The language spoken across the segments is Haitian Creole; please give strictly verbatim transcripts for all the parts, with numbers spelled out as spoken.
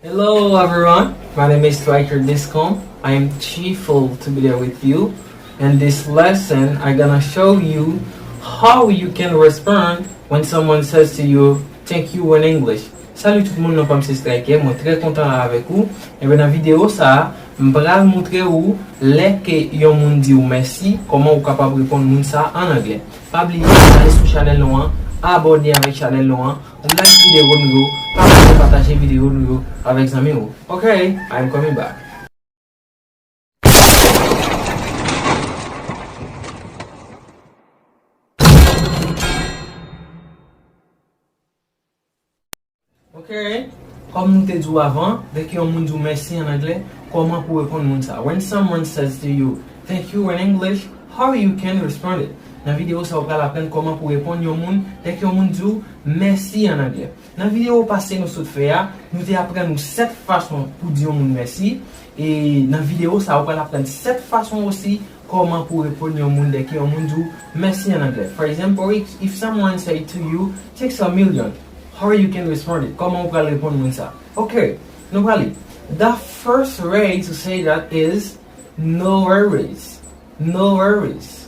Hello everyone, my name is Striker Discom. I am cheerful to be there with you. And this lesson, I'm gonna show you how you can respond when someone says to you, "Thank you" in English. Salut tout moun, non pa m se Striker, mwen trè kontan la avèk ou. Ebyen nan videyo sa a, m pral montre ou lè ke yon moun di w mèsi, kòman ou kapab reponn moun sa a an anglè. Pa bliye ale sou chanèl nou an, abòne avèk chanèl nou an, like videyo nou yo, pa bliye pataje videyo nou yo avèk zanmi w. Ok, I am coming back. Ok, kòm nou te di w avan, dèke yon moun di w mèsi an anglè, kòman pou w reponn moun sa? When someone says to you, "Thank you" in English, how you can respond it. Nan videyo sa, ou pral aprann kòman pou w reponn yon moun dèke yon moun di w mèsi an anglè. Nan videyo pase nou sot fè a, nou te aprann ou sèt fason pou di yon moun mèsi. E nan videyo sa, ou pral aprann sèt fason osi kòman pou w reponn yon moun dèke yon moun di w mèsi an anglè. For example, if, if someone say to you, "Thanks a million," how you can respond it? Kòman ou pral reponn moun sa? Ok, nou pral li. The first way to say that is, "No worries." No worries.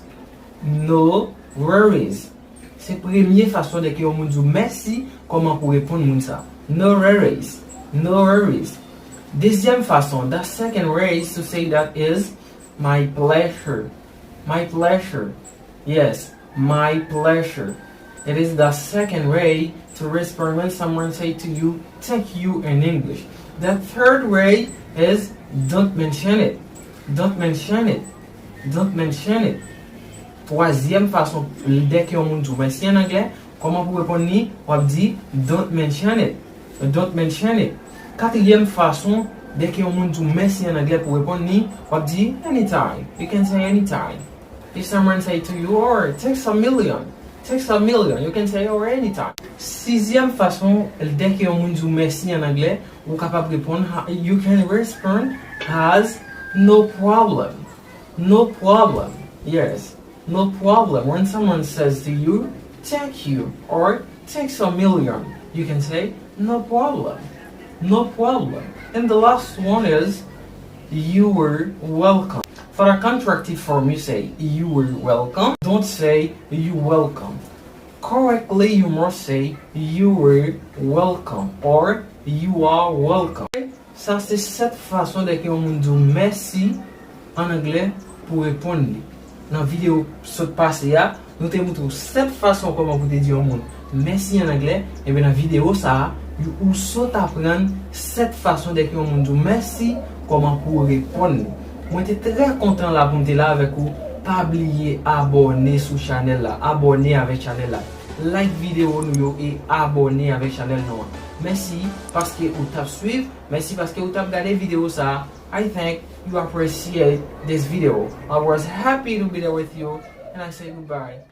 No worries. Se premye fason dèke yon moun di w mèsi, kòman pou w reponn moun sa. No worries. No worries. Dezyèm fason, the second way to say that is, "My pleasure." My pleasure. Yes, my pleasure. It is the second way to respond when someone say to you, "Thank you" in English. The third way is, "Don't mention it." Don't mention it. Don't mention it. Twazyèm fason, dèke yon moun di w mèsi an anglè, kòman pou w reponn li? W ap di, "Don't mention it." Don't mention it. Katriyèm fason, dèke yon moun di w mèsi an anglè, pou w reponn li, w ap di, "Anytime." You can say, "Anytime." If someone say to you, "Oh, thanks a million." Thanks a million. You can say, "Oh, anytime." Sizyèm fason, dèke yon moun di w mèsi an anglè, ou kapab reponn, ha- you can respond as, "No problem." No problem. Yes. No problem. When someone says to you, "Thank you," or, "Thanks a million," you can say, "No problem." No problem. And the last one is, "You're welcome." For the contracted form, you say, "You're welcome." Don't say, "You welcome." Correctly, you must say, "You're welcome," or, "You are welcome." Sa se sèt fason dèke yon moun di w mèsi an anglè pou w reponn li. Nan videyo sot pase a, nou te montre w sèt fason kòman pou w te di yon moun mèsi an anglè. Ebyen, nan videyo sa a, ou sot aprann sèt fason dèke yon moun di w mèsi, kòman pou w reponn li. Mwen te trè kontan la pou m te la avèk ou. Pa bliye abòne sou chanèl la, abòne avèk chanèl la. Like videyo nou yo e abòne avèk chanèl nou an. Mèsi paske ou t ap swiv. Mèsi paske ou t ap gade videyo sa a. I think you appreciate this video. I was happy to be there with you, and I say goodbye.